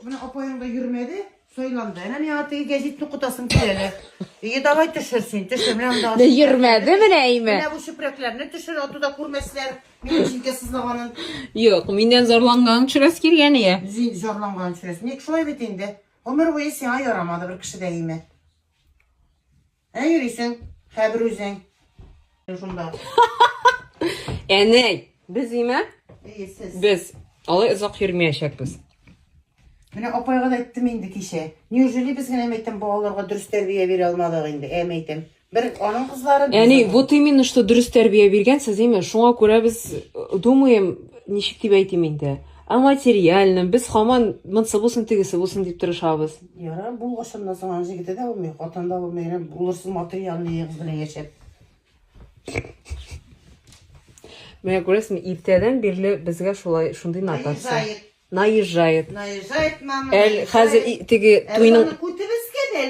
Менә апаең да йөрмәде, сайланды. Әнә миңа теге гәзитне укытасым килә әле. Ие, давай төшер син, төшер. Менә монда. Да йөрмәде менә әйме. Менә бу чүпрәкләрне төшер, атуда күрмәсләр. Минем җилкә сызлаганын. Юк, миннән зарланганын төшерәсе килгән ие. Зин зарланганын төшерәсе. Ник шулай бит инде. Гомер буе сиңа ярамады бер кеше дә име. Ә йөрисең, хәбер үзең. Шунда. Әнәй, без име? Әйе, сез. Без алай озак йөрмәячәкбез. Менә апайга да әйттем инде кичә. Неужели без генә әйтәм балаларга дөрес тәрбия бирә алмадык инде, әм әйтәм. Бер аның кызлары, Әни, вот именно что дөрес тәрбия биргәнсез, име? Шуңа күрә без э, думаем, ничек дип әйтим инде, о материальном, без һаман монсы булсын, тегесе булсын дип тырышабыз. Ярар, булгачыннан соң аның җегете дә булмый, хатын да булмый, әнә булырсыз материальный кыз белән яшәп. Менә күрәсеңме, иртәдән бирле безгә шулай шундый нотация. Наезжает. Наезжает. Наезжает мама. Әл хәзер теге туйның Туйның...